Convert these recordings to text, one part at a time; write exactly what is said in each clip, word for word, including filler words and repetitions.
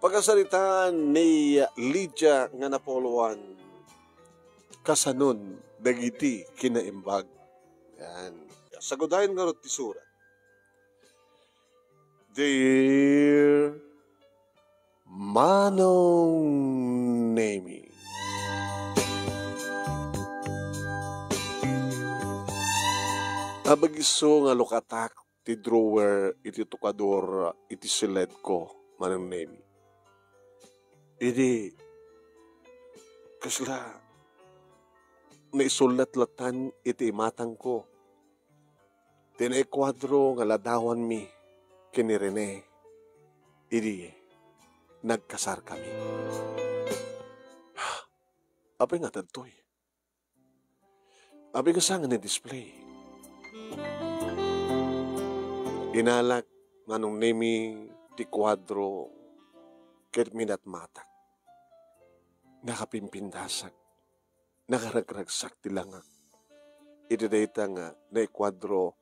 Pakasaritaan ni Lydia nga napoloan, kasanon dagiti kinaimbag. Yan. Sagudayen ngarud ti surat. Dear Manong Nemi. Abagiso nga lukatak ti drawer iti tukador iti siledko, Manong Nemi. Idi kasla naisullat latan iti imatangko ti naikuadro nga ladawanmi ken ni Rene idi nagkasarkami. Apay nga daytoy? Apay nga saan nga display? Inalak, Manong Nemi, ti kuadro ket minatmatak. Nakapimpindasak, nakaragragsak ti langak iti dayta nga naikuadro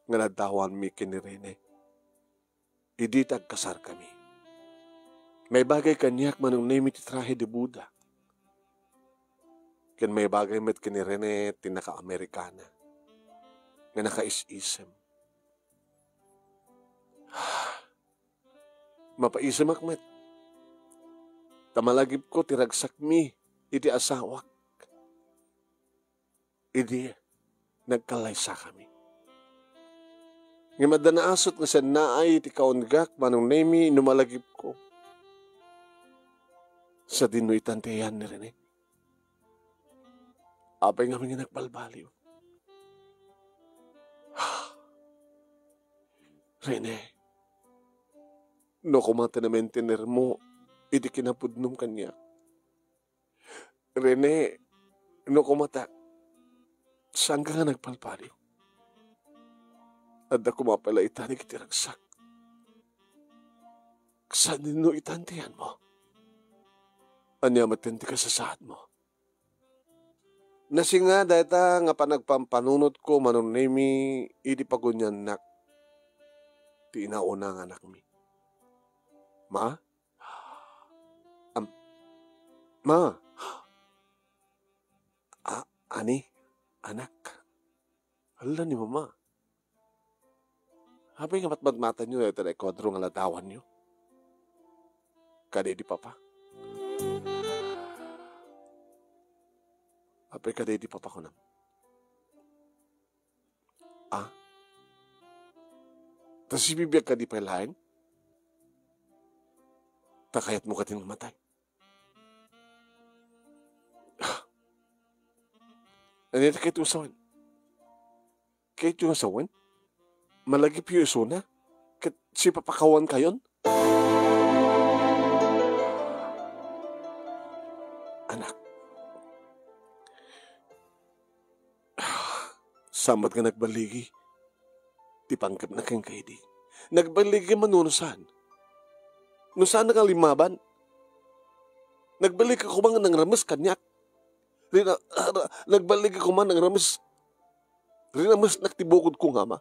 nga ladawanmi ken ni Rene idi ti agkasarkami. Maibagay kaniak, Manong Nemi, ti trahe de boda. Ken maibagay met ken ni Rene ti naka-Amerikana nga nakaisisem. Mapaisemak met ta malagipko ti ragsakmi iti asawak idi nagkallaysakami. Ngem adda naasut nga sennaay ti kaungegak, Manong Nemi, no malagipko. Sadino itan ti ayan ni Rene? Apay ngamin nga nagbalbaliw? Rene, no koma ti namintinermo iti kinapudnom kaniak. Rene, no koma ta, saanka nga nagbalbaliw? Adda koma pay la itan iti ragsak. Sadino itan ti ayanmo? Ania met ti kasasaadmo? Nasinga dayta nga panagpampanunotko, Manong Nemi, idi paguniannak ti inauna nga anakmi. Ma? Am-, Ma? A-, ani? Anak? Hala ni Mama. Apay nga matmatmatanyo dayta naikuadro nga ladawanyo? Kadi di Papa? Apay kadi di Papa kunam? Ah? Ta sibibiag kadi pay laeng? Ta kayatmo kadi nga matay? Ania ti kayatmo sawen? Kayatyo nga sawen? Malagipyo isuna? Ket sipapakawankayon? Anak, saan met nga nagballigi ti panggepna kenka idi? Nagballigi man no saan? No saan nga limmaban? Nagballigi koma nga nangrames kaniak? Rina-, ra-, nagballigi koma nga nangrames, rinamesnak ti bukodko nga ama?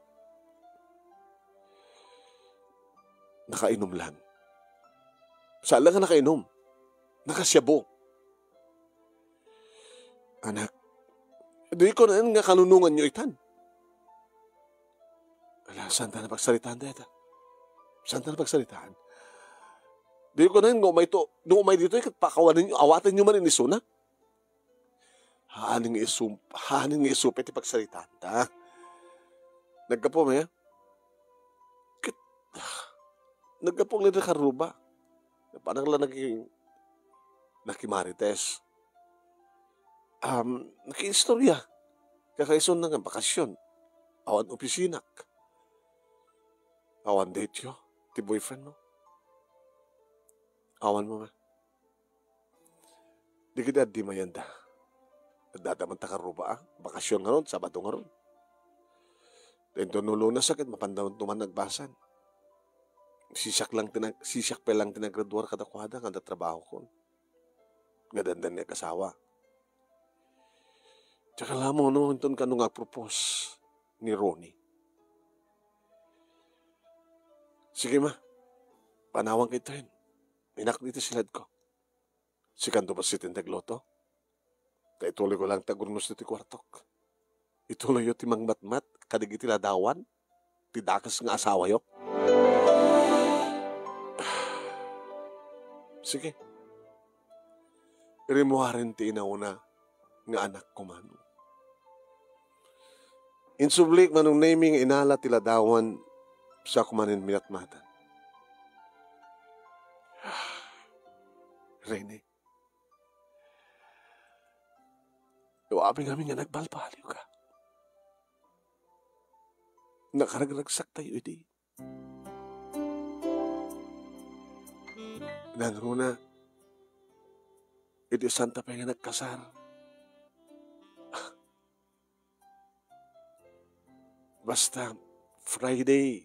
Nakainom lang. Saan lang nga nakainom? Nakasiabo. Anak, di ko na nga kanunonganyo itan. Ala, saan ta napagsaritaan dayta? Saan ta napagsaritaan? Di ko na nga umay to, no umay ditoy, ket pakawanenyo, awatenyo man inisuna. Haan nga isum-, haan nga isupay ti pagsaritaan ta. Naggapu, Maya? Ket, naggapu nga ida Karuba. Napanak la naki-, nakimarites. Um, nakiistorya. Kakaisuna nga bakasyon. Awan opisinak. Awan date yo, ti boyfriend mo. Awan mo, ma. Di kadi adda mayanda. Adda man ta Karuba, ah. Bakasyon ngarud, Sabado ngarud. Daytoy no Lunes, ket mapanda man agbasan. Sisiak lang ti nag-, sisiak pay lang ti naggraduar kadakuada, nga adda trabahokon. Nga dandani agasawa. Diak alam no inton kano nga agpropose ni Ronnie. Sige, ma. Panawanka ditoyen. Inak iti siledko. Sikanto bassit ti nagluto. Ta ituloyko lang ti agurnos iti kuartok. Ituloyyo ti mangmatmat kadagiti ladawan ti dakes nga asawayo. Sige. Rimmuaren ti inauna nga anakko, Manong. Insublik, Manong Nemy, nga inala ti ladawan, siak manen minatmatan. Rene, no amin-amin nga nagbalbaliwka, nakaragragsaktayo idi. Nangruna, idi santa pay nga nagkasar. Basta, Friday,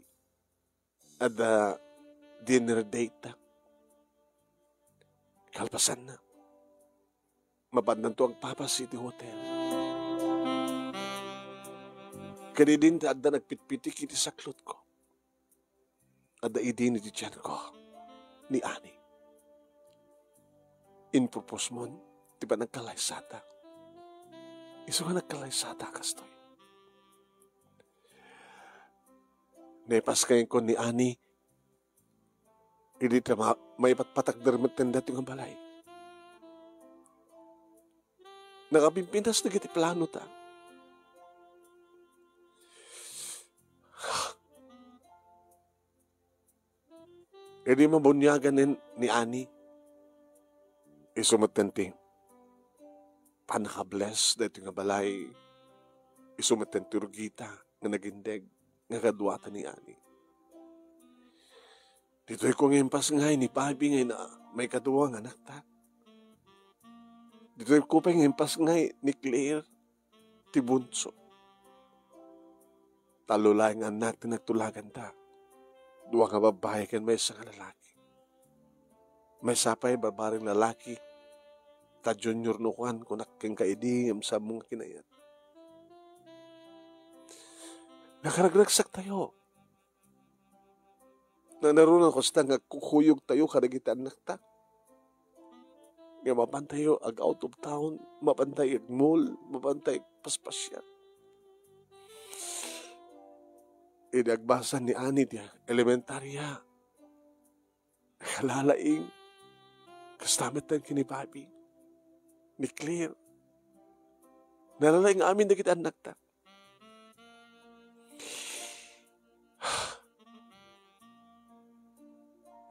adda dinner date ta. Kalpasanna, mapandanto agpapas iti hotel. Ket idin ta adda nagpitpitik iti saklotko. Adda idin iti tianko ni Ani. Impropose mon ti panagkalaysata. Isu nga nagkalaysata kastoy. Naipaskayko ni Ani, idi ta ma-, maipatpatakder metten daytoy nga balay. Nakapimpintas dagiti planota. Idi mabuniagan ni, ni Ani, isu metten ti pannaka-bless daytoy nga balay, isu metten ti rugita nga nagindeg nga kaduata ni Ani. Ditoy ko nga impasngay ni Bobby nga ina-, maikadua nga anakta. Ditoy ko pay nga impasngay ni Claire ti bunso. Tallo laeng nga annak ti nagtulaganta. Dua nga babbai ken maysa nga lalaki. Maysa pay babaring lalaki. Ta Junior no kuan, kunak kenka idi ngem saan mo nga kinayat. Nakaragragsaktayo. Nangruna kasta nga kukuyogtayo kadagiti annakta. Nga mapantayo ag out of town, mapantayo ag mall, mapantayo agpaspasiar. Idi agbasa ni Ani ti elementarya, nakalalaing. Kasta met ken ni Bobby, ni Claire. Nalalaing amin dagiti annakta.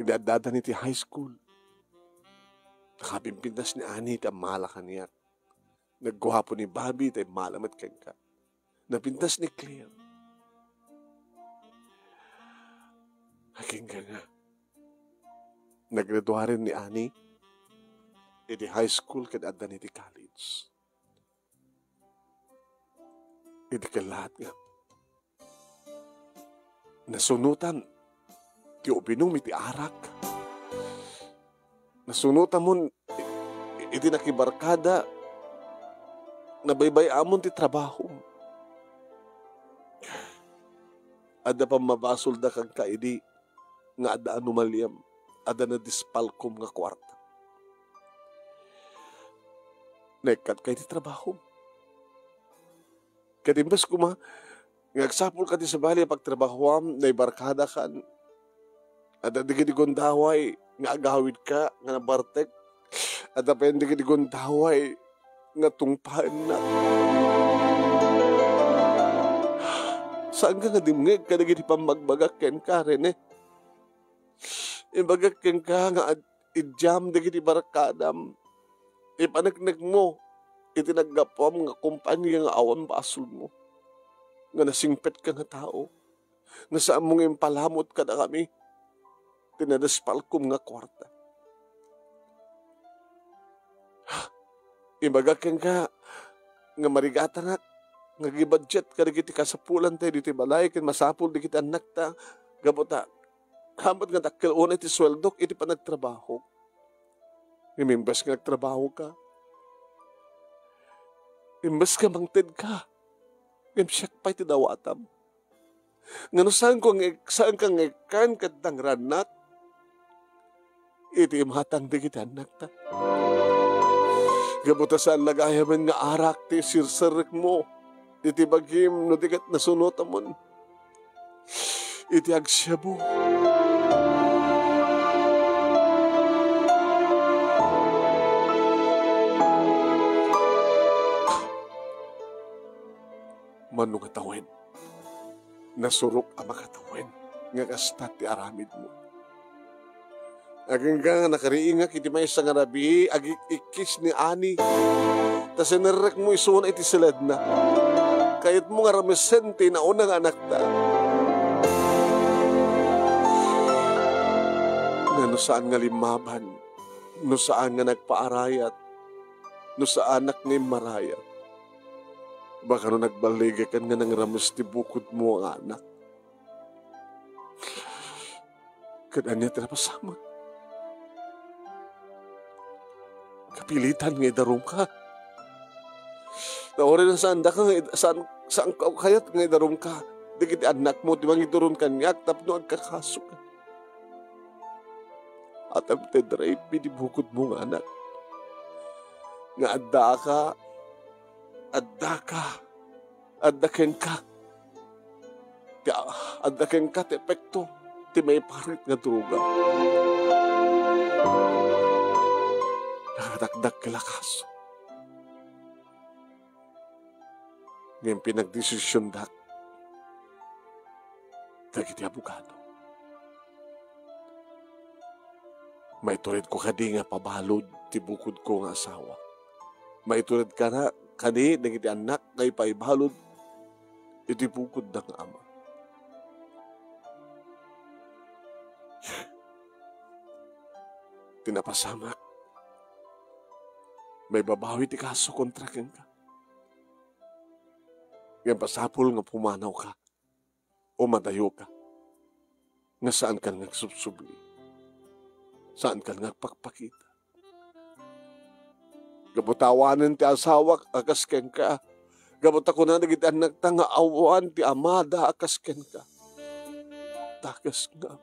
Idi addadan iti high school, nakapimpintas ni Ani ti ammala kaniak. Nagguapo ni Bobby ta immala met kenka. Napintas ni Claire. Agingga nga. Naggraduaren ni Ani iti high school ken addan iti college. Idi kellaat nga nasunotan ti uminum iti arak. Nasunotamon i-, iti nakibarkada, nabaybay-amon ti trabahom. Adda pammabasolda kenka idi nga adda anomaliam, adda nadispalkom nga kuarta. Naikkatka iti trabahom. Ket imbes koma nga agsapulka ti sabali a pagtrabahoam, naibarkadakan. Adda dagiti gundaway nga agawidka nga nabartek. Adda pay dagiti gundaway nga tungpaennak. Saanka nga dimngeg kadagiti pammagbagak kenka, Rene. Imbagak kenka nga ad-, idiam dagiti barkadam. Ipaneknekmo iti naggapuam nga kompania nga awan basolmo, nga nasingpetka nga tao, nga saanmo nga impalamut kadakami ti nadispalkom nga kuarta. Imbagak kenka nga marigatanak nga agibudget kadagiti kasapulanta ditoy balay ken masapul dagiti annakta gapu ta Hamat nga dakkel unay ti sueldok iti panagtrabahok. Ngem imbes nga nagtrabahoka, imbes nga mangtedka, ngem siak pay ti dawatam. Ngano saanko nga, saanka nga ikkan ket dangrannak? iti imatang dagiti annakta. Gapu ta saan la gayamen nga arak ti sirserrekmo iti bagim no di ket nasunotamon iti agsiabu. Mano nga tawen, nasurok a makatawen nga kasta ti aramidmo. Agingga nga nakariingak iti maysa nga rabii, agik-ikkis ni Ani. Ta sinerrekmo isuna iti siledna. Kayatmo nga ramesen ti nauna nga anakta. Nga no saan nga limmaban, no saan nga nagpaarayat, no saanak nga immarayat, baka no nagballigekan nga nangrames ti bukodmo nga anak. Ket ania ti napasamak? Kapilitan nga idarumka. Ta uray no saandaka nga id-, saan, saanka kayat nga idarumka dagiti annakmo ti mangituron kaniak tapno agkakasoka. Atem ti drive iti bukodmo nga anak. Nga addaka, addaka, adda kenka. Ti, adda kenka ti epekto ti maiparit nga droga. Nakatakdak ti lakas. Ngem pinagdesisiondak dagiti abogado. Maituredko kadi nga pabalud ti bukodko nga asawa? Maitured kana kadi dagiti annak nga ipaibalud iti bukodda nga ama? Ti napasamak, maibabawi ti kaso kontra kenka. Ngem masapul nga pumanawka o madayoka nga saankan nga agsubsubli, saankan nga agpakpakita. Gapu ta awanen ti asawak a kas kenka, gapu ta kuna dagiti annakta nga awan ti amada a kas kenka. Dakes nga.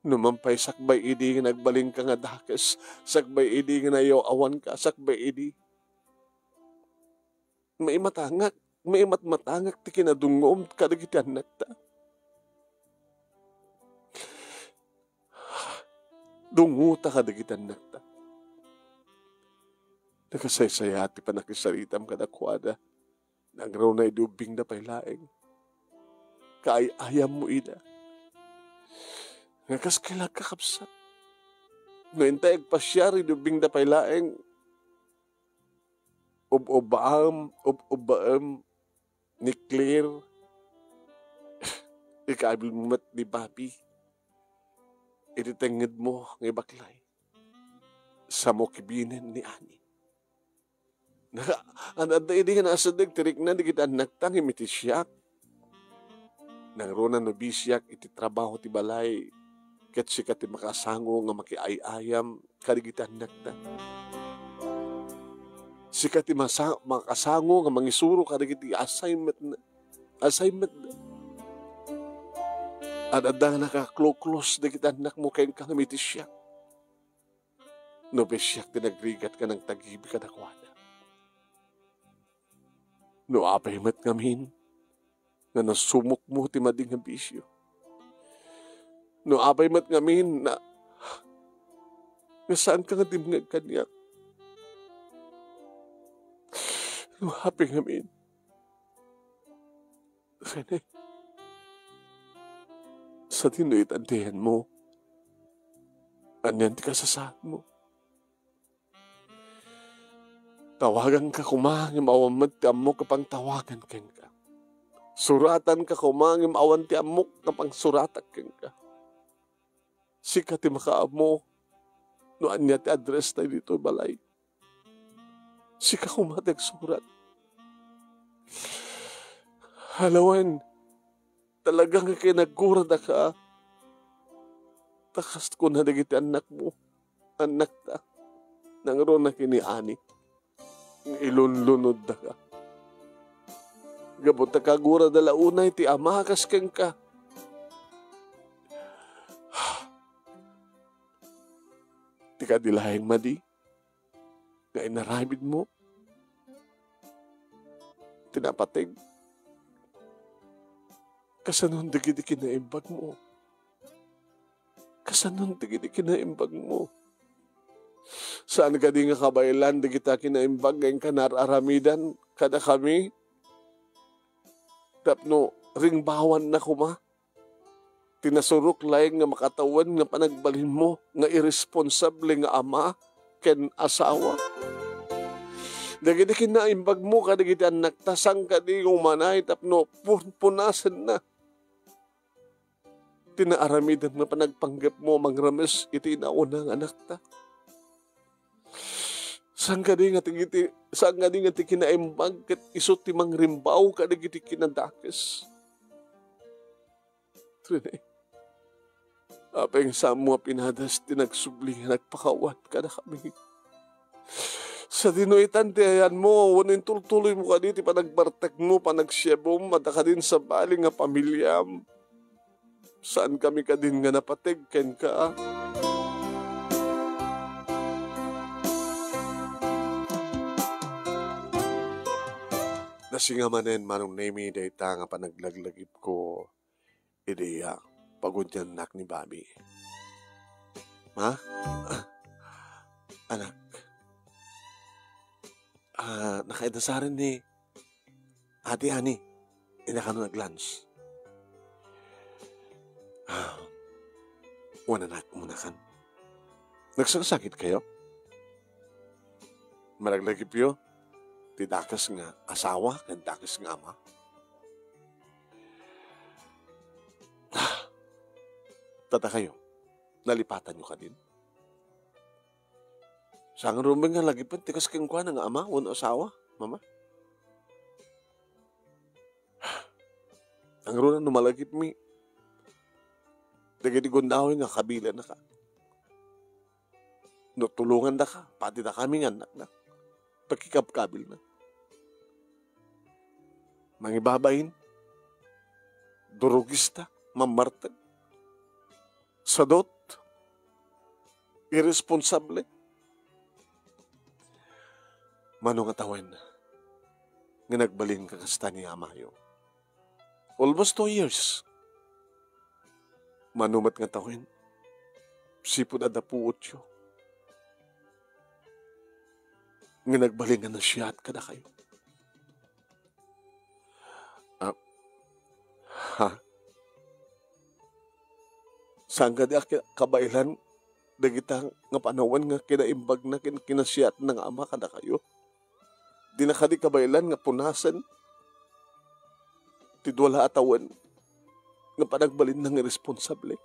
No man pay sakbay idi nga nagbalinka nga dakes, sakbay idi nga nayaw-awanka, sakbay idi maimatangak, maimatmatangak ti kinadungngom kadagiti annakta. Dungngota kadagiti annakta. Nakasaysayat ti pannakisaritam kadakuada. Nangruna idi ubbingda pay laeng. Kaay-ayammo ida. Nga kas kayat, kakabsat. No intay agpasiar idi ubbingda pay laeng, ub-ubbaam, ub-ubbaem ni Claire. Ikaabilmo met ni Bobby. Iti tengngedmo nga ibaklay. Samo kibinen ni Ani. Naka-, an-, adda idi nga naasideg ti rikna dagiti annakta ngem iti siak. Nangruna no bisiak iti trabaho ti balay, ket sika ti makasango nga makiay-ayam kadagiti annakta. Sika ti masa-, makasango nga mangisuro kadagiti assignment-, assignment-da. Ad-adda nga nakakloklos dagiti annakmo kenka ngem iti siak. No bisiak ti nagrigat nga nangtagibi kadakuada. No apay met ngamin nga nasumokmo ti madi nga bisio. No apay met ngamin na, nga saanka nga dimngeg kaniak. No apay ngamin. Rene, sadino iti antianmo? Anian ti kasasaadmo? Tawaganka koma ngem awan met ti ammok a pangtawagan kenka. Suratanka koma ngem awan ti ammok a pangsuratak kenka. Sika ti makaammo no ania ti address-ta ditoy balay. Sika koma ti agsurat. Alawen, talaga nga kinagkuradaka. Ta kas kuna dagiti annakmo, annakta, nangruna ken ni Ani, nga ilunlunoddaka. Gapu ta kagurada la unay ti ama kas kenka. Kadi laeng madi nga inaramidmo ti napateg? Kasanon dagiti kinaimbagmo? Kasanon dagiti kinaimbagmo? Saan kadi nga kabaelan dagita kinaimbag nga inka nar-aramidan kadakami? Tapno ringbawanna koma ti nasurok laeng nga makatawen nga panagbalinmo nga irresponsable nga ama ken asawa. Dagiti kinaimbagmo kadagiti annakta, saan kadi nga umanay tapno pun-, punasenna ti naaramidan nga panagpanggepmo a mangrames iti inauna nga anakta? Saan kadi nga ti, ti, saan kadi nga ti kinaimbag ket isu ti mangrimbaw kadagiti kinadakes? Rene, apay nga saanmo a pinadas ti nagsubli nga nagpakawan kadakami? Sadino itan ti ayanmo, wenno intultuloymo kadi ti panagbartekmo, panagsiyebom, adda kadin sabali nga pamiliam? Saankami kadin nga napateg kenka? Nasinga manen, Manong Nemi, dayta nga panaglaglagipko idi, ah, paguniannak ni Bobby. Ha? Ah, anak. Ah, nakaidasaren ni Ate Annie. Inakano nag-lunch? Ah, wen, anak, umanakon. Nagsakit kayo? Malaglagipyo ti dakes nga asawa ken dakes nga ama? Ah, tata kayo, nalipatanyo kadin? Saan rumbeng nga lagipen ti kas kenkuana nga ama wenno asawa, mama? Angruna no malagipmi dagiti gundaway nga kabilanna ka. No tulongandaka, pati dakami nga annakna, pakikabkabilna. Mangibabain, durogista, mammartek, sadot, irresponsable. Mano nga tawen nga nagbalin ka kasta ni amayo? Almost two years. Mano met nga tawen, sipud adda puotyo, nga nagbalin nga nasiat kadakayo? Ah, ha? Saan kadi a ki-, kabaelan dagita nga panawen nga kinaimbagna ken kinasiatna nga ama kadakayo? Dina kadi kabaelan nga punasen ti dua la a tawen nga panagbalinna nga irresponsable?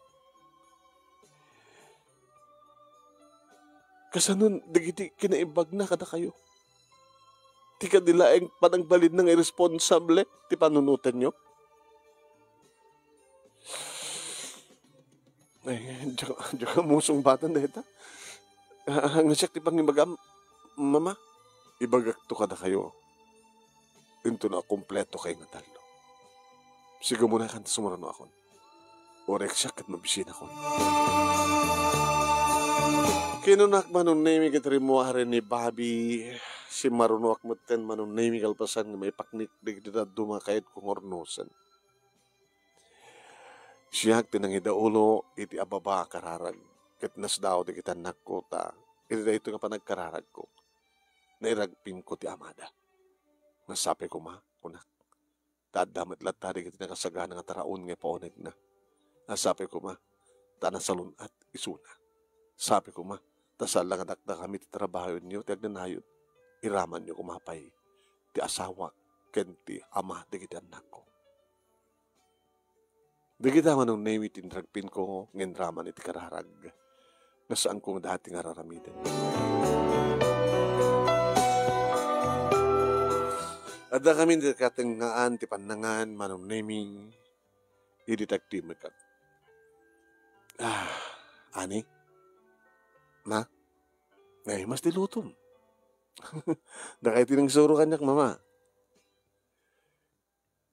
Kasanon dagiti kinaimbagna kadakayo? Ti kadi laeng panagbalinna nga irresponsable ti panunotenyo? Ay, diak, diak musungbaten dayta. Ah, nga siak ti pangibagam, Mama? Ibagakto kadakayo. Intono a kumpleto kay nga tallo. Sigamunakan ta sumurano akon. Orek siak ket mabisinakon. Kinunak, Manong Nemi, ket rimmuaren ni Bobby. Simmarunoak metten, Manong Nemi, kalpasan nga maipaknik dagiti dadduma kayatko nga urnosen. Siak ti nangidaulo iti ababa a kararag, ket nasdaaw dagiti annakko ta iti daytoy nga panagkararagko, nairagpinko ti amada. Nasapay koma, kunak, ta adda met latta dagiti nakasagana nga taraon nga ipaunegna. Nasapay koma, ta nasalun-at isuna. Sapay koma, ta saan la nga dakdakami ti trabahoenyo ti agnanayon, iramanyo koma pay ti asawak ken ti ama dagiti annakko. Dagita, Manong Nemi, ti inragpinko nga inraman iti kararag nga saanko nga dati nga raramiden. Adda kami ti katengngaan ti pannangan, Manong Nemi, idi tagdimekak. Ah, ani? Ma? Ay, mas ti lutom. Dakay ti nangisuro kaniak, Mama.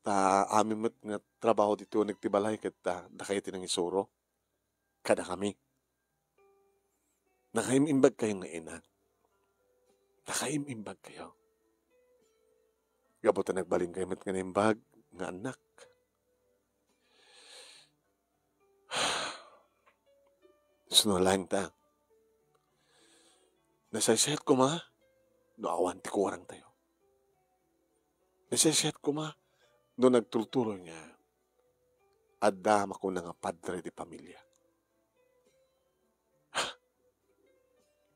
Ta amin met nga trabaho ditoy uneg ti balay ket, ah, dakay ti nangisuro kadakami. Nakaim-imbag kayo nga ina. Nakaim-imbag kayo. Gapu ta nagbalin kayo met nga naimbag nga annak. Suno laeng ta. Nasaysayat koma no awan ti kurang tayo. Nasaysayat koma no nagtultuloy nga adda makuna nga padre di pamilya.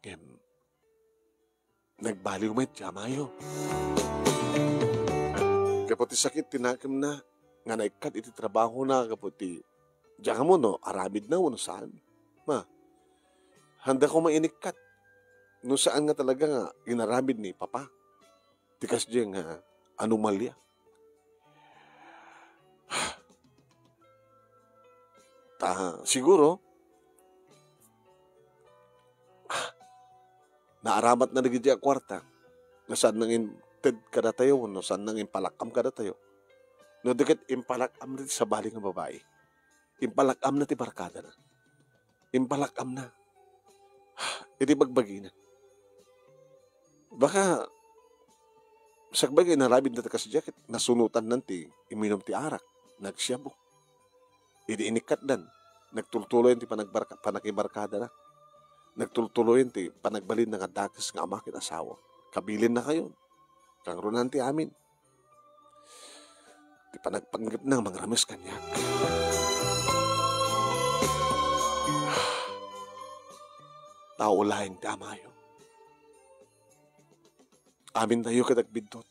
Ngem, nagbaliw met ti amayo. Gapu ti sakit ti nakemna nga naikkat iti trabahona gapu ti, diak ammo no aramidna wenno saan. Ma, handa ko mainikkat no saan nga talaga nga inaramid ni Papa ti kasdiay nga anomalia. Ta siguro, naaramatna dagiti a kuarta nga saan nang inted kadatayo wenno saan nang impalak-am kadatayo. No di ket impalak-am ti sabali nga babai. Impalak-amna ti barkadana. Impalak-amna iti bagbagina. Baka sakbay nga inaramidna ti kasdiay ket nasunotannan ti iminum ti arak, nagsiabok. Idi inikkatdan, nagtultuloyen ti panagbarka-, panakibarkadana. Nagtultuloyen ti panagbalinna nga dakes nga ama ken asawa. Kabilinnakayon. Kangrunaan ti amin. Ti panagpanggepna nga mangrames kaniak. Tao laeng ti amayo. Amintayo ket agbiddut.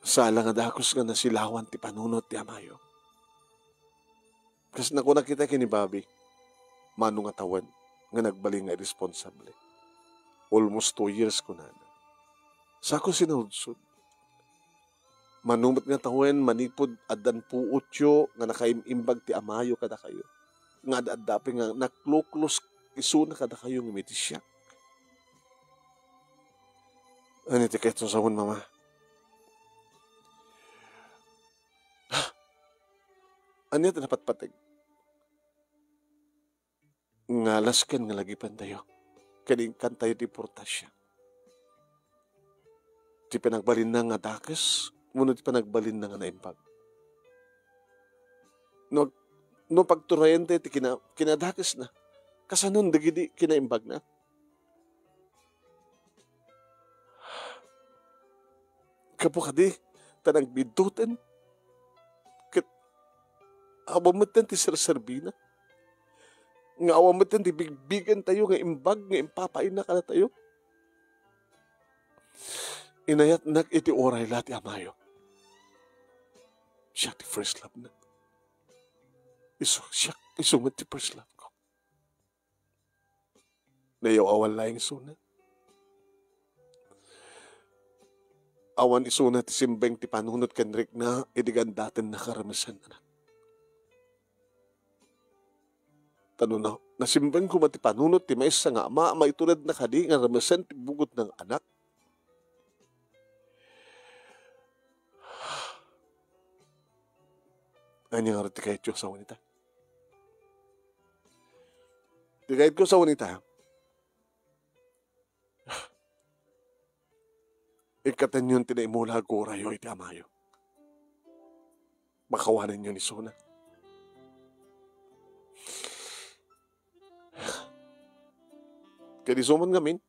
Sala nga dakes nga nasilawan ti panunot ti amayo. Kas nakuna kita ken ni Bobby, mano nga tawen nga nagbalin nga irresponsable. Almost two years, kunana. Sako sinaludsod. Mano met nga tawen manipud addan puotyo nga nakaim-imbag ti amayo kadakayo, nga ad-adda pay nga nakluklos isuna kadakayo ngem iti siak. Ania ti kayatmo sawen, Mama? Ania ti napatpateg? Nga alas ken nga lagipen tayo. Ken inkan tayo ti importansia. Ti panagbalinna nga dakes, wenno ti panagbalinna nga naimbag. No, no pagturayen tayo ti kina-, kinadakesna, kasanon dagiti kinaimbagna? Gapu kadi, ta nagbidduten. Ket awan metten ti serserbina. Nga awan metten ti bigbigen tayo nga imbag nga impapaina kadatayo. Inayatnak iti uray la ti amayo. Siak ti first love na. Isu, siak, isu met ti first love ko. Nayaw-awan laeng isuna. Awan isuna ti simbeng ti panunot ken rikna idi gandatennak a remesen, anak. Ta no na-, nasimbeng koma ti panunot ti maysa nga ama, maituredna kadi nga remesen ti bugotna nga anak? Ania ngarud ti kayatyo sawen ita? Ti kayatko sawen ita, ikkatenyon ti naimula a gurayo iti amayo. Pakawanenyon isuna. Ket isu man ngamin,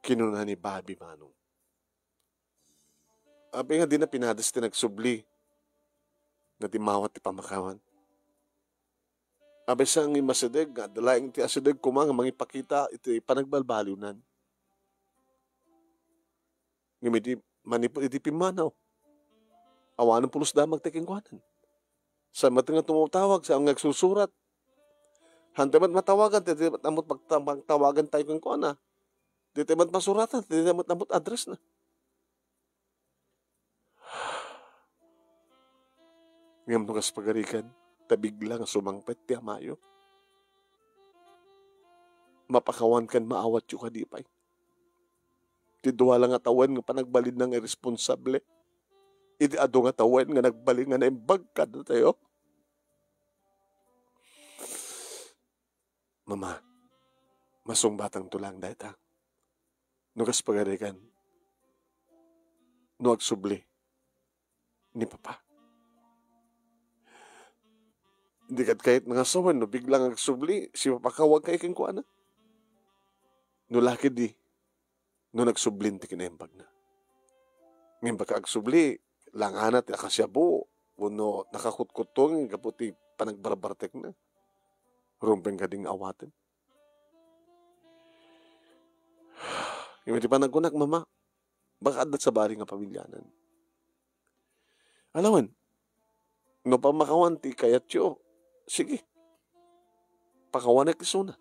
kinuna ni Bobby Manong, apay nga dina pinades ti nagsubli nga dimmawat ti pammakawan? Apay sa nga immasideg nga adda laeng ti asideg koma nga mangipakita iti panagbalbaliwnan? Ngem iti manipud iti pimmanaw, awanen pulos damag ti kenkuanan. Saan met nga tumatawag, saan nga agsusurat. Hantay met matawagan, dayta met ammot pagta-, pagtawagan tayo kenkuana. Dayta met masuratan, dayta met ammot address na. Ngem no kas pagarigan, ta bigla nga sumangpet ti amayo, mapakawan ken maawatyo kadi pay ti dua la nga tawen nga panagbalinna nga irresponsable iti adu nga tawen nga nagbalin nga naimbag kadatayo? Mama, masungbatangto laeng dayta. No kas pagarigan, no agsubli ni Papa. Di ket kayatna nga sawen no biglang agsubli si Papa, kawag kay kenkuana. No la ketdi, no nagsublin ti kinaimbagna. Ngem baka agsubli, langana ti nakasiabo, wenno nakakutkuttong gapu ti panagbarbartekna. Rumbeng kadi nga awaten. Ngem iti panagkunak, Mama, baka adda sabali nga pamilianan. Alawen, no pammakawan ti kayatyo, sige, pakawanek isuna.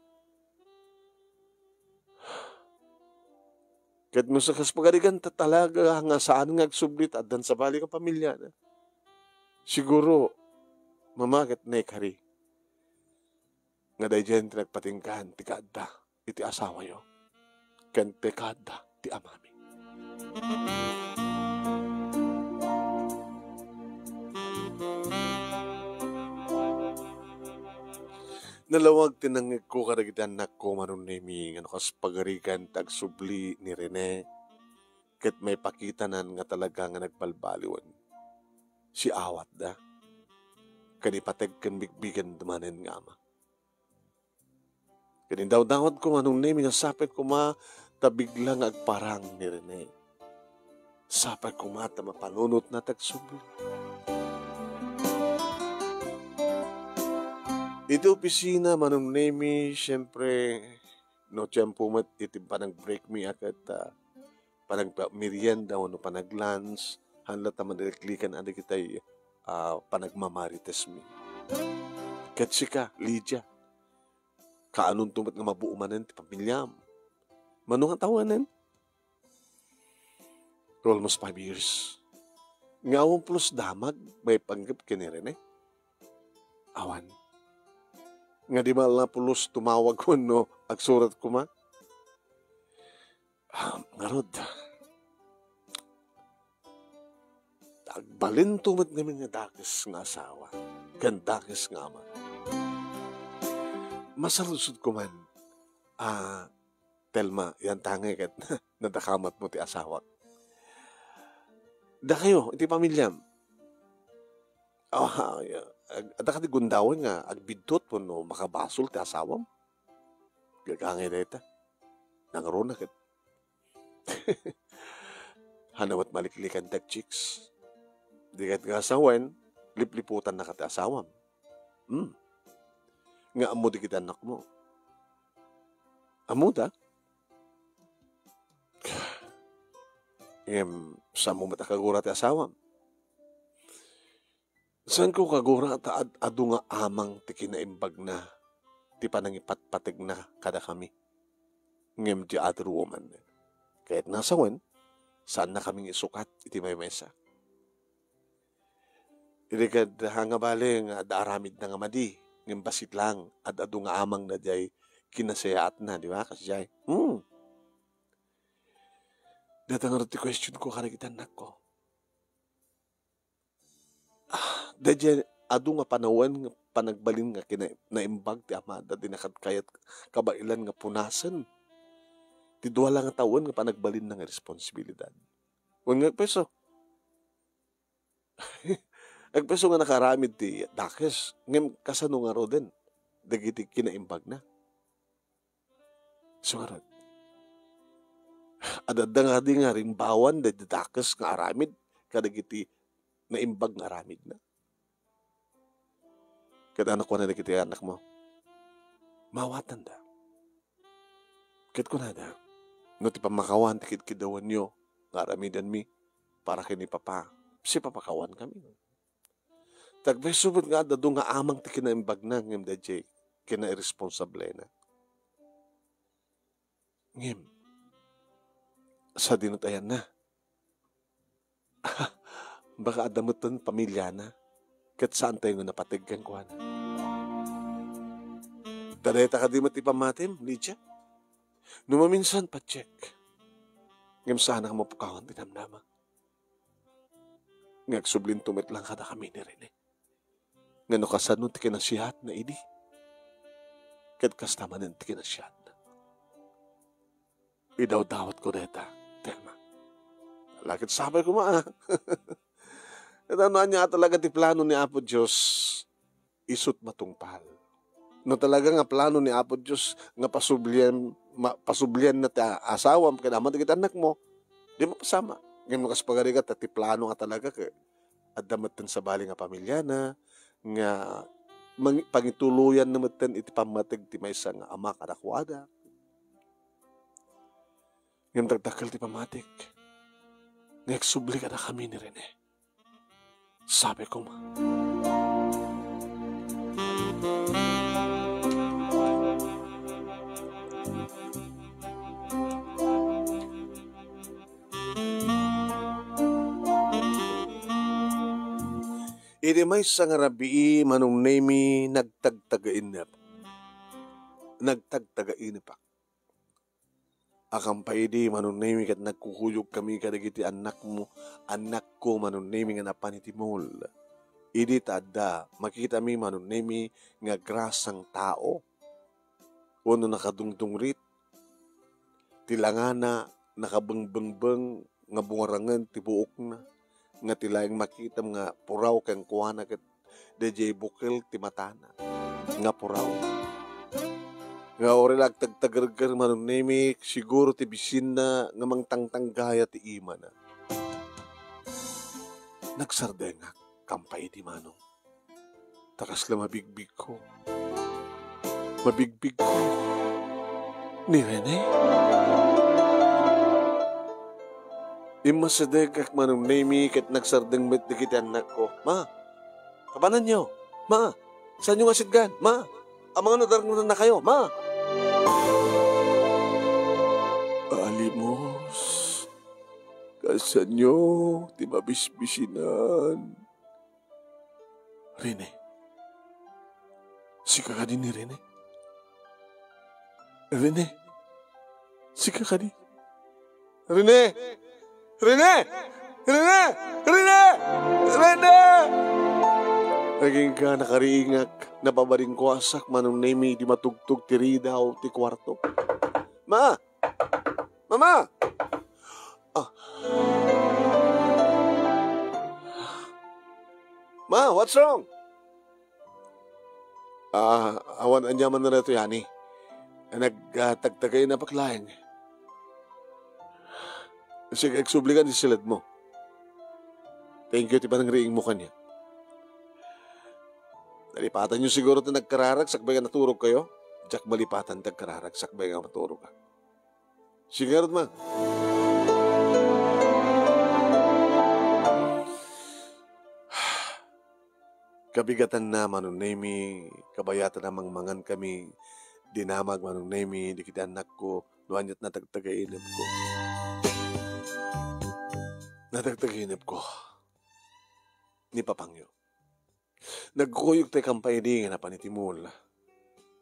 Ket no sa kas pagarigan ta talaga nga saan nga agsubli ta addan sabali nga pamiliana, siguro, Mama, ket naikari nga daydiay ti nagpatinggaan ti kaadda iti asawayo ken ti kaadda ti amami. Nalawag ti nangngegko kadagiti annakko, Manong Nemi, nga no kas pagarigan ti agsubli ni Rene ket maipakitanan nga talaga nga nagbalbaliwen, siawatda ken ipateg ken bigbigenda manen nga ama. Ket indawdawatko, Manong Nemi, nga sapay koma ta bigla nga agparang ni Rene. Sapay koma ta mapanunotna ti agsubli. Iti opisina, Manong Nemi, siyempre, no tiempo met iti panag-break mi a ket, ah, panagmerienda wenno panag-lunch, haan latta manaliklikan a dagitay, ah, panagmamarites mi. Ket sika, Lydia, kaanonto met nga mabuo manen ti pamiliam? Mano nga tawenan? Almost five years. Nga awan pulos damag maipanggep ken ni Rene? Awan. Nga di man la pulos tumawag wenno agsurat koma? Ah, ngarud, agbalinto met ngamin nga dakes nga asawa ken dakes nga ama. Masaludsodko man, ah, Telma, yantangay ket nadakamatmo ti asawak. Dakayo, iti pamiliam, ah, ag-, adda kadi gundawen nga agbiddut wenno makabasol ti asawam? Gagangay dayta. Nangruna ket. Haan met maliklikan ti agchicks. Di ket nga sawen, lipliputannaka ti asawam. Hmm. Nga ammo dagiti annakmo? Ammoda? Ngem, saanmo met a kagura ti asawam? Saanko kagura ta ad-adu nga amang ti kinaimbagna ti panangipatpategna kadakami. Ngem the other woman, kayatna a sawen, saannakami nga isukat iti maymaysa. Idi ket, haan nga bale nga adda aramidna nga madi, ngem bassit laeng, ad-adu nga amang daydiay kinasayaatna, di ba? Kasdiay. Hmm. Dayta ngarud ti questionko kadagiti annakko. Ah, daydiay adu nga panawen nga panagbalin nga kina-, naimbag ti amada, di na kad-, kayat kabaelan nga punasen ti dua la nga tawen nga panagbalinna nga responsibilidad. Wen nga agpayso. Agpayso nga nakaaramid ti dakes, ngem kasano ngaruden dagiti kinaimbagna? Isu ngarud, adda kadi nga rimbawan daydi dakes nga aramid kadagiti naimbag nga aramidna? Ket ania kuana dagiti annakmo? Maawatanda. Ket kunada, no ti pammakawan ti kidkidawanyo nga aramidenmi para ken ni Papa, sipapakawankami. Ti agpayso met nga ad-adu nga amang ti kinaimbagna ngem daydiay kinairresponsablena. Ngem, sadino ti ayanna? Baka adda metten pamiliana, ket saantayo nga napateg kenkuana. Ta dayta kadi met ti pammatim, Lydia? No maminsan, patiek. Ngem saanak a mapukawan ti damdama nga agsublinto met laeng kadakami ni Rene. Nga no kasano ti kinasiyaatna idi. ket kasta manen ti kinasiatna. Idawdawatko dayta, ti ama. Lakit sapay koma, a. Ket no ania talaga ti plano ni Apo Dios, isut matungpal. No talaga nga plano ni Apo Dios nga pasublian, ma-, pasublianna ti a-, asawam ken ama dagiti annakmo, di mapasamak. Ngem no kas pagarigat, ta ti plano nga talaga ket adda metten sabali nga pamiliana, nga mang-, pangituloyanna metten iti pammateg ti maysa nga ama kadakuada. Ngem dakdakkel ti pammatik nga agsubli kadakami ni Rene. Sapay koma. Idi maysa nga rabii, Manong Nemi, nagtagtagainep. Nagtagtagainepak. Akan pay idi, Manong Nemi, ket nagkukuyogkami kadagiti annakmo, annakko, Manong Nemi, nga napan iti mall. Idi ta adda, makitami, Manong Nemi, nga grasang tao wenno nakadungdungrit, ti langana nakabengbengbeng nga bungarangen ti buokna, nga ti laeng makitam nga puraw kenkuana ket daydiay bukel ti matana nga puraw. Nga uray la agtagtagerger, Manong Nemi, siguro ti bisinna nga mangtangtanggayat ti imana. Nagsardengak, kampay idi, Manong. Ta kasla mabigbigko. Mabigbigko ni Rene. Immasidegak, Manong Nemi, ket nagsardeng met dagiti annakko. Ma, kabananyo? Ma, saanyo nga sitgan? Ma, amangan no darngennakayo? Ma! Alimos, kasanyo ti mabisbisinan? Rene. Sika kadi ni Rene? Rene. Sika kadi? Rene! Rene! Rene! Rene! Rene! Agingga nakariingak, napabaringkuasak, Manong Nemi, di matugtog ti ridaw ti kuarto. Ma! Mama! Ah. Ma, what's wrong? Ah, awan aniaman na reto, Yani. Nag, ah, tagtagay na paklaeng. Sige, agsublikan ti siled mo. Thank you ti panangriing mo kanya. Nalipatan niyo siguro ti nagkararag sakbay nga naturog kayo? Diak malipatan ti agkararag sakbay nga maturog ka. Sige, Rod, ma. Kabigatanna, Manong Nemi, kabayatan a mangmangan kami, dinamag, Manong Nemi, dagiti annakko, no aniat natagtagainepko. Natagtagainepko. Ni papangyo. Nagkuyog tayo kampay idi nga napan iti mall.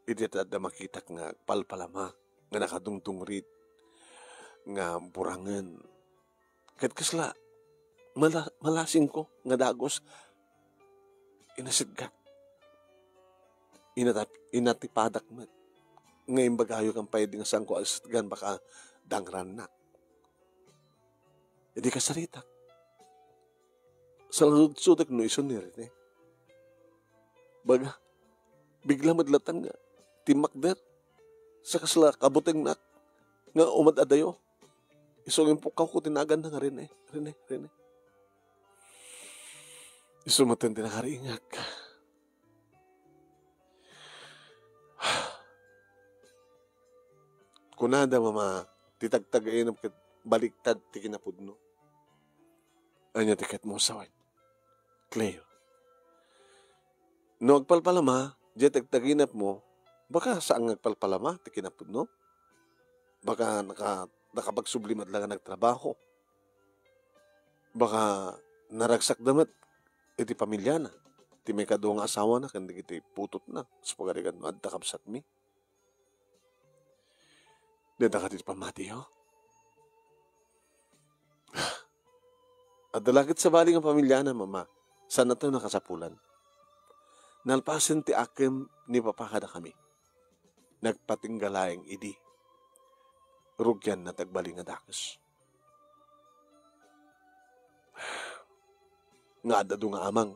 Idi ta adda makitak nga palpalama, nga nakadungdungrit, nga burangen. Ket kasla, mala-, malasingko nga dagus, inasitgak. Inatap-, inatipadak met. Nga imbagayo kampay idi nga saanko asitgan, baka dangrannak. Idi kasaritak. Saludsodek no isu ni Rene. Baga, bigla met latta nga timmakder. Sa kasla kabutengnak nga umad-adayo. Isu nga impukkawko ti naganna nga Rene, Rene, Rene. Isu met ti nakariingak. Kunada, Mama, ti tagtagainep ket baliktad ti kinapudno. Ania ti ket mo, sawit? Cleo. No agpalpalama, diay tagtagainepmo, baka saan nga agpalpalama ti kinapudno? Baka naka-, nakapagsubli met la nga nagtrabaho. Baka naragsakda met iti pamiliana, ti maikadua nga asawana ken dagiti putotna, isu pagarigan no adda kabsatmi. Dayta kadi ti pammatiyo? Adda la ket sabali nga pamiliana, Mama. Saanna tayo nakasapulan. Nalpasen ti akem ni Papa kadakami. nagpatingga laeng idi. Rugianna ti agbalin nga dakes. Nga ad-adu nga amang,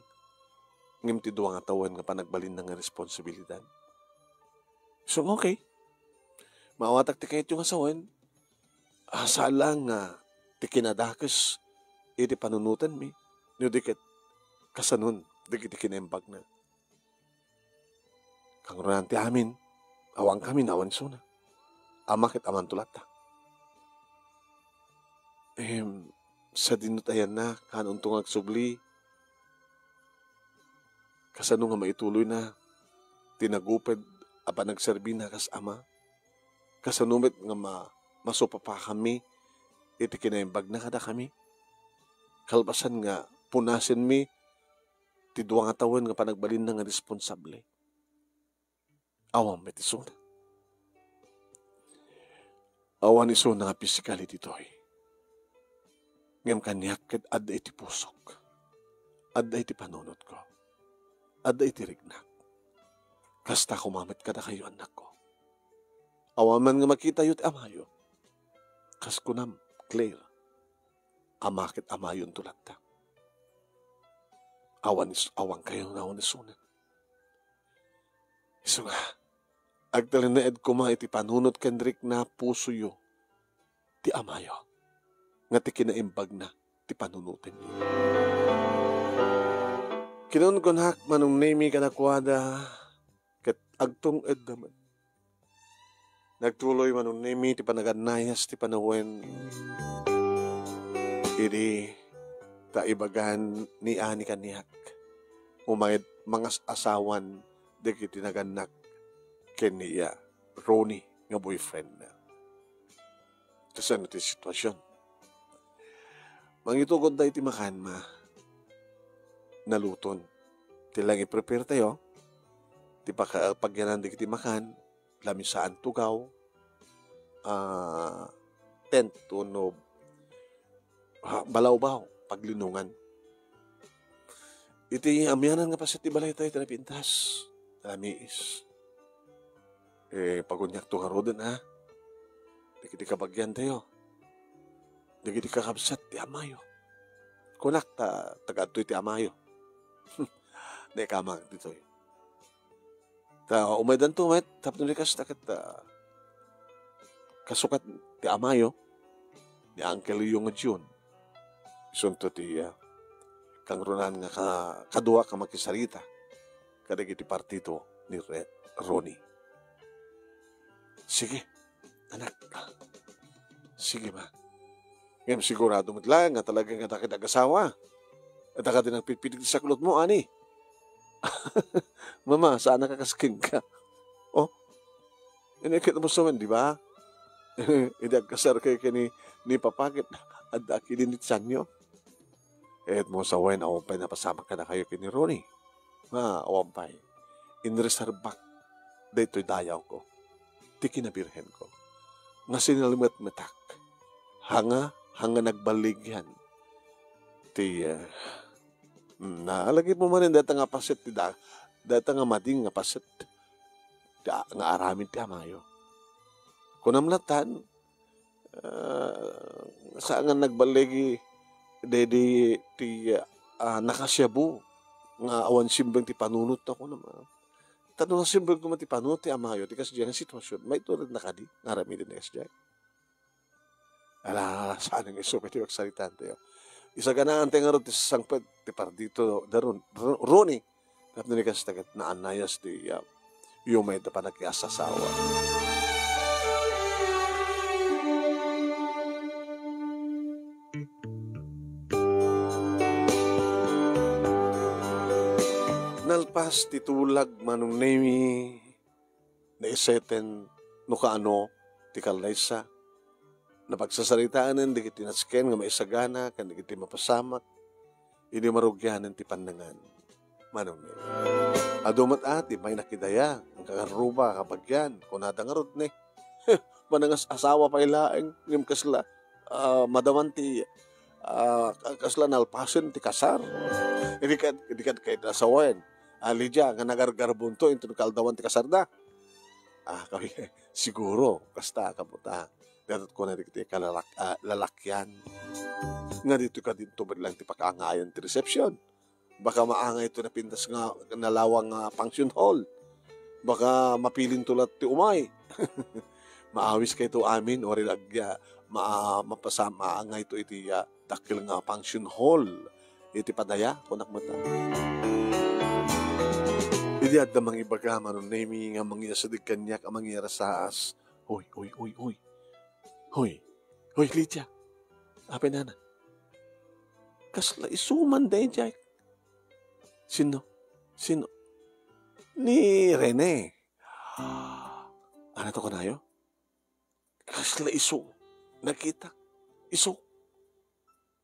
ngem ti dua nga tawen nga panagbalinna nga responsibilidad. So, okay. Maawatak ti kayatyo nga sawen. Ah, saan laeng nga ti kinadakes iti panunotenmi, no di ket kasanon dagiti kinaimbagna. Kangrunaan ti amin, awankami no awan isuna. Ama ket amanto latta. Em, sadino ti ayanna, kaanonto nga agsubli? Kasano nga maituloyna ti naguped a panagserbina kas ama? Kasano met nga ma-, masupapakanmi iti kinaimbagna kadakami? Kalpasan nga punasenmi ti dua nga tawen nga panagbalinna nga responsable. Awan met isuna. Awan isuna nga pisikal ditoy. Ngem kaniak ket adda iti pusok. Adda iti panunotko. Adda iti riknak. Kasta koma met kadakayo, annakko. Awan man nga makitayo ti amayo. Kas kunam, Claire, ama ket amayonto latta. Awan is-, awankayo nga awan isuna. Isu nga, agtalinaed koma iti panunot ken rikna a pusoyo ti amayo, nga ti kinaimbagna ti panunotenyo. Kinunkunak, Manong Nemi, kadakuada, ket agtung-edda met. Nagtuloy, Manong Nemi, ti panagannayas ti panawen idi ta ibagan ni Ani kaniak, umayad mangas-asawan dagiti nagannak ken ni, ah, Ronnie nga boyfriendna. Kasano ti sitwasyon? Mangitugotda iti makan, ma. Naluton. Ti lang i-prepare tayo, ti paka-, pagyanan dagiti makan, lamisaan tugaw, ah, tent wenno, ha, balawbaw, paglinongan. Iti amianan nga paset ti balay tayo, ti napintas, namiis. Eh, paguniakto ngaruden, ha? Dagiti kabagian tayo. Dagiti kakabsat ti amayo. Kunak ta, taga adtoy ti amayo. Naikamak ditoy. Ta umaydanto met, tapno di kasta ket, ah, kasukat ti amayo, ni Uncle Leo nga Jun. Isunto ti, ah, kangrunaan nga ka-, kadua ka makisarita kadagiti partido ni Re-, Ronnie. Sige, anak. Sige, ma. Ngem sigurado met laeng nga talaga nga dakit agasawa. Adda kadi nagpitpitik ti saklotmo, ani? Mama, saan a kakaskin ka? Oh, ini ket mo sawen, di ba? Idi agkasar kayo ken ni, ni Papa ket adda akilin ti tianyo. Ket mo sawen, awan pay napasamak kadakayo ken ni Ronnie. Ma, awan pay. Inreserbak daytoy dayawko, ti kinabirhenko, nga sinalimetmetak. Hanga, hanga nagballigian. Ti, eh, mm, naalagipmo manen dayta nga paset ti da-, dayta nga mading nga paset ti a-, nga aramid ti amayo. Kunam latan, ah, saan nga nagballigi daydi ti, ah, nakasiabu nga awan simbeng ti panunot ta kunam, ah. Tapno nasimbeng koma ti panunot ti amayo, ti kasdiay nga sitwasyon, maituredna kadi nga aramiden ti kasdiay? Ala, saan nga isu pay ti magsaritaantayo. Isaganaan tayo ngarud ti sasangpet ti partido da Ron-, Ron-, Ronnie. Tapno ni kasta ket naannayas ti, ah, yumayda panakiasasawa. Nalpas ti tulag, Manong Nemi, naiseten no kaano ti kallaysa. Napagsasaritaenen dagiti nasken nga maisagana ken dagiti mapasamak idi marugianen ti pannangan. Manong Nemi. Adu met a ti may nakidaya, ang kagarruba, kabagian, kunada ngarud ni. Manangas-asawa pay laeng, ngem kasla, ah, madaman ti, ah, ka-, kasla nalpasen ti kasar. Idi kad, idi kad kayat asawen. Ah, Lydia, nga nagargarbonto inton kaaldawan ti kasarda. Ah, kami, siguro, kasta, kaputa. Dapat ko na di ti kalalak-, ah, lalakyan. Nga dito ka din to lang ti pakaangayan ti reception. Baka maangay to napintas nga nalawang nga function hall. Baka mapilin to lat ti umay. Maawis kay to amin, o rilagya, ma-, mapasa-, maangay to iti, ah, dakkel nga function hall. Iti padaya, kunak mata. Idi adda mangibaga, Manong Nemi, nga mangiasideg kaniak a mangiarasaas. Hoy, hoy, hoy, hoy. Hoy, hoy, Lydia. Apay nana? Kasla isu man daydiay. Sino? Sino? Ni Rene. Ano to kanayo? Kasla isu. Nakita. Isu.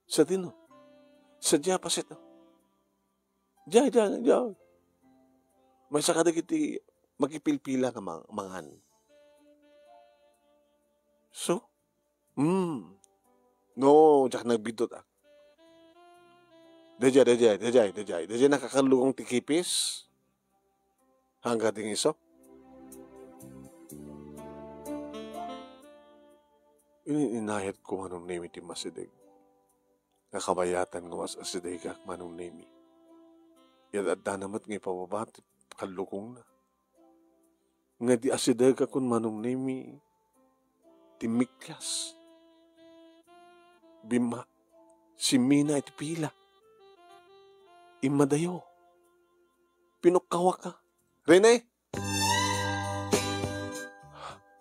Sa dino? Sa dia paset. Dia, dia, dia. May sakadagiti makipilpila nga mang-, mangan. So? Hmm. No, diak nagbiddut, ah. Daydiay, daydiay, daydiay, daydiay. Daydiay nakakallukong ti kipis. Hangga ti ngiso. Ini-, inayat ko Manong Nemi ti masideg. Nga kabayatan nga mas asidegak Manong Nemi. Yan addana met nga ipababa ti kallukongna. Nga di asidegakon Manong Nemi ti miklas. Bimma, simmina iti pila. Immadayo. Pinukkawaka. Rene!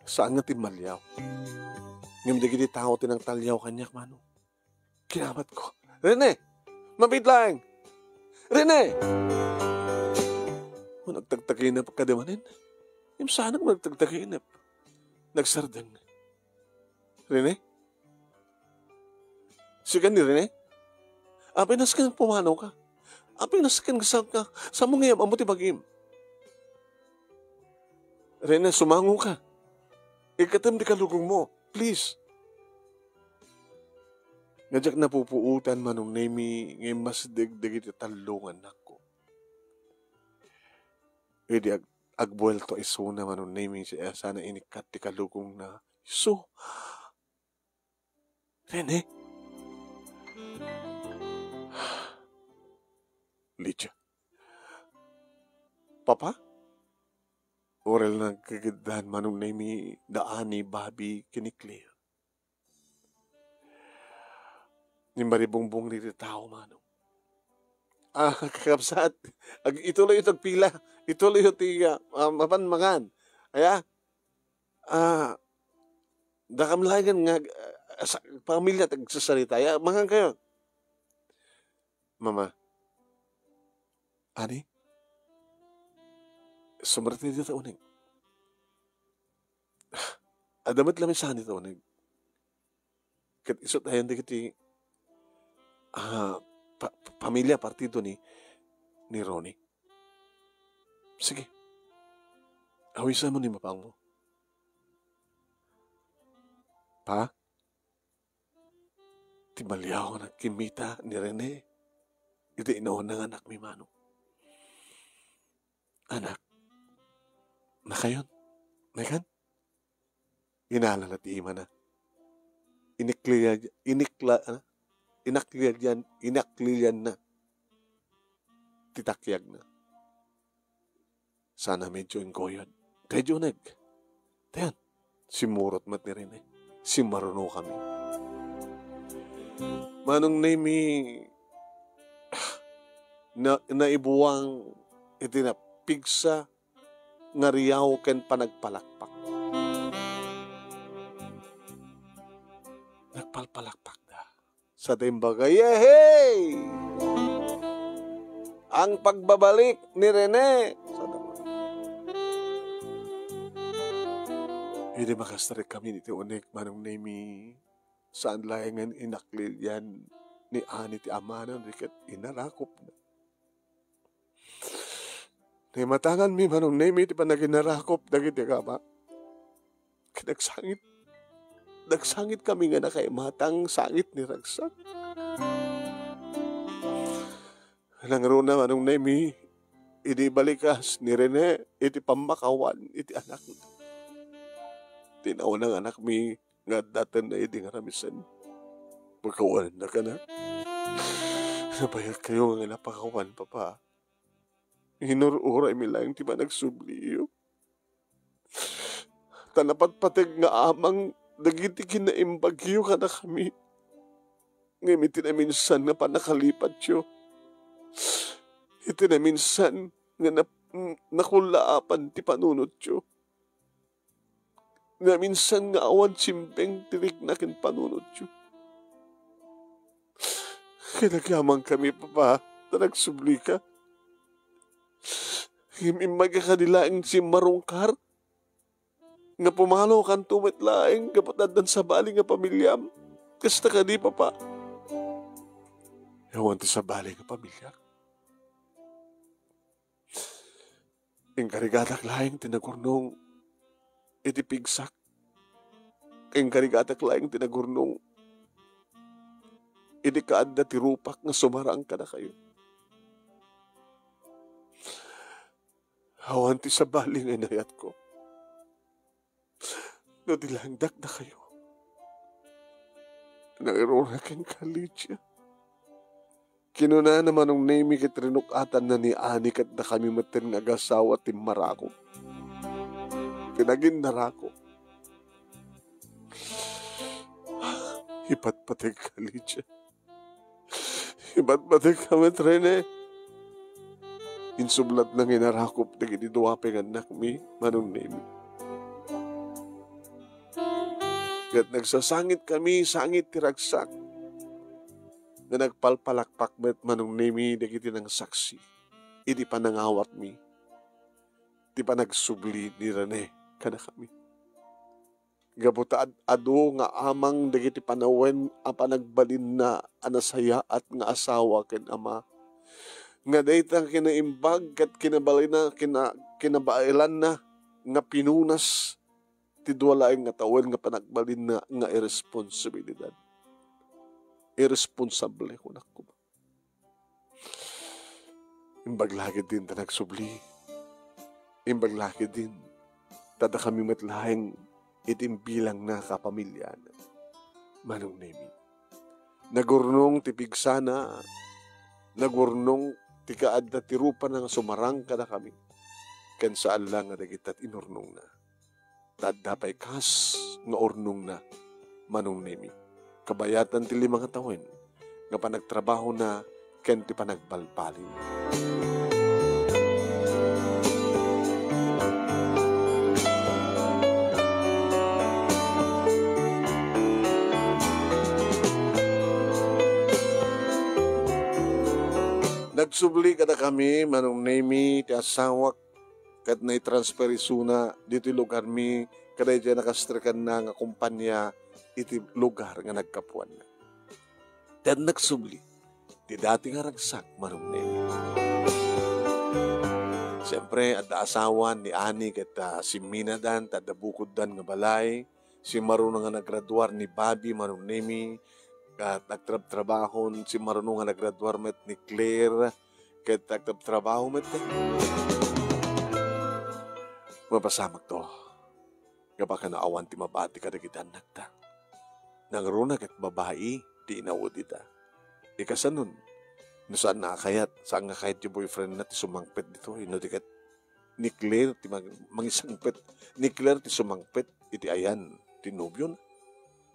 Saan nga timmaliaw? Ngem dagiti tao ti nangtaliaw kaniak, Manong. Kinamatko. Rene! Mabit laeng! Rene! O, nagtagtaginep kadi manen. Ngem saanak nga nagtagtaginep. Nagsardeng. Rene? Sika ni Rene? Apay nasken pumanaw ka? Apay nasken nga saan ka? Saan mo nga yam-ammo ti bagim? Rene, sumango ka. Ikkatem ti kalugong mo. Please. Nga diak napupuotan Manong Nemi nga immasideg dagiti tallo nga annakko. Idi ag-, agbuelto isuna Manong Nemi, siya sana inikkat ti kalugongna. So, Rene? Lydia. Papa? Orel nagkagiddan Manong Nemi da ani Bobby ken ni Claire. Ni maribungbong ni ti tao, Manong. Ah, kakabsat, ag-, ituloy ito agpila. Ituloy ito ti, ah, ah, mapan mangan. Aya? Ah, dakam laengen nga, ah, sa, pamilya ti agsasarita. Aya, mangan kayo. Mama. Ani? Sumrek ti dita uneg. Adda met laeng saan dita uneg. Ket isu tayon dagiti, ah, pa-, pa-, pamilya, partido ni, ni Ronnie. Sige. Awisan mo ni mapang mo. Pa? Ti maliaw nga nagkimmita ni Rene iti inauna nga anakmi, Manong. Anak, nakayon, naikan? Inalana ti imana. Inikliya-, inikla-, ano? Inaklilian-, inaklilianna ti takyagna. Sana medyo ingguyod. Daydi uneg. Tayon, simmurot met ni Rene. Simmaruno kami. Manong Nemi, na-, naibuang iti napigsa nga riaw ken panagpalakpak. Nagpalpalakpakda. Sa imbaga, "Yehey! Ang pagbabalik ni Rene!" Idi makastrek kami iti uneg, Manong Nemi, saan laengen inaklilian ni Ani ti amana, riket inarakopna. Naimatanganmi, Manong Nemi, ti panaginarakop dagiti agama. Ket nagsangit. Nagsangit kami nga nakaimatang sangit ni ragsak. Nangruna, Manong Nemi, idi balikas ni Rene iti pammakawan iti anakna. ti naunang anakmi nga addatenna idi nga ramisen. Pakawanennaka, anak. Nabayagkayo nga napakawan, Papa. Inur-uraymi laeng ti panagsubliyo. Ta napatpateg nga amang dagiti kinaimbagyo kadakami. Ngem iti naminsan nga pannakalipatyo, iti naminsan nga nap-, nakullaapan ti panunotyo, naminsan nga awan simbeng ti rikna ken panunotyo. Ket agyamankami, Papa, ta nagsublika. Ngem immay ka kadi laeng simmarungkar nga pumalokanto met laeng gapu ta addan sabali nga pamiliam. Kasta kadi, Papa? Awan ti sabali nga pamiliak. Inkarigatak laeng ti nagurnong iti pigsak. Inkarigatak laeng ti nagurnong iti kaadda ti rupak nga sumarang kadakayo. Awan ti sabali nga inayatko no di laeng dakdakayo. Nangruna kenka, Lydia. Kinunana, Manong Nemi, ket rinuk-atanna ni Ani ket dakami metten nga agasawa ti immarakop, ti naginnarako. Ipatpategka, Lydia. Ipatpategka met, Rene. Insublatna nga inarakop dagiti dua pay nga annakmi, Manong Nemi. Ket nagsasangitkami, sangit ti ragsak nga nagpalpalakpak met, Manong Nemi, dagiti nangsaksi idi panangawatmi ti panagsubli ni Rene kadakami. Gapu ta ad-adu nga amang dagiti panawen a panagbalinna a nasayaat nga asawa ken ama, nga dayta kinaimbag ket kinabalina, kina-, kinabaelanna nga pinunas ti dua laeng nga tawen nga panagbalinna nga iresponsibilidad. Iresponsable, kunak koma. Imbag la ketdin ta nagsubli. Imbag la ketdin ta dakami met laeng iti imbilangna a kapamiliana. Manong Nemi, nagurnong ti pigsana, nagurnong ti kaadda ti rupana nga sumarang kadakami, ken saan la nga dagita ti inurnongna. Ta adda pay kas nga urnongna, Manong Nemi, kabayatan ti lima nga tawen nga panagtrabahona ken ti panagbalbaliw. Nagsubli kadakami, Manong Nemi, ti asawak ket naitransfer isuna ditoy lugarmi kadaydiay nakastrikanna nga kompania iti lugar nga nagkapuanna. Ket nagsubli ti dati nga ragsak, Manong Nemi. Siempre, adda asawan ni Ani ket, ah, simminadan ta adda bukoddan nga balay. Simmaruno nga nagraduar ni Bobby, Manong Nemi, ket agtrabtrabahon, simmaruno nga nagraduar met ni Claire, ket agtrabtrabaho met. Mapasamakto. Gapu ta awan ti mabati kadagiti annakta. Nangruna ket babai ti inaudi ita. Ikasanon, no saanna a kayat, saan nga kayat ti boyfriendna ti sumangpet ditoy, no di ket ni Claire ti mang-, mangisangpet, ni Claire ti sumangpet iti ayan ti nobiona.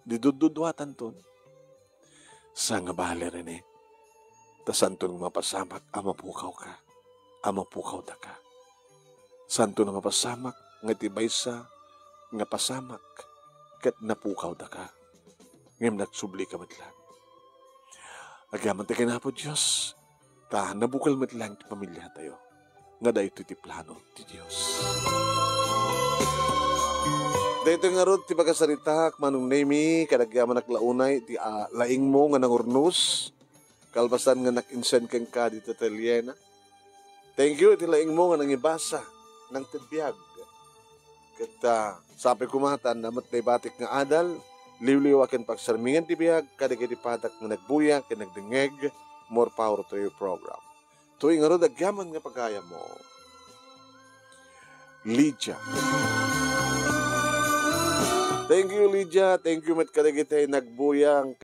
Di dudduduatanton. Saan nga bale, Rene, ta saanton nga mapasamak a mapukawka, a mapukawdaka. Saanton nga mapasamak nga iti maysa nga pasamak ket napukawdaka, ngem nagsublika met laeng. Agyaman ti ken Apo Dios, ta nabukel met laeng ti pamiliatayo nga daytoy ti plano ti Dios. Daytoy ngarud ti pakasaritaak, Manong Nemi, ket agyamanak la unay ti, ah, laingmo nga nangurnos, kalpasan nga nak-insend kenka dita atelyena. Thank you iti laingmo nga nangibasa, nangted biag. Ket, ah, sapay koma ta adda met naibatik nga adal, liwliwa ken pagsarmingan ti biag kadagiti padak nga nagbuya ken nagdengngeg. More power to your program. Toy ngarud agyaman nga pagayammo, Lydia. Thank you, Lydia. Thank you met kadagiti nagbuyang.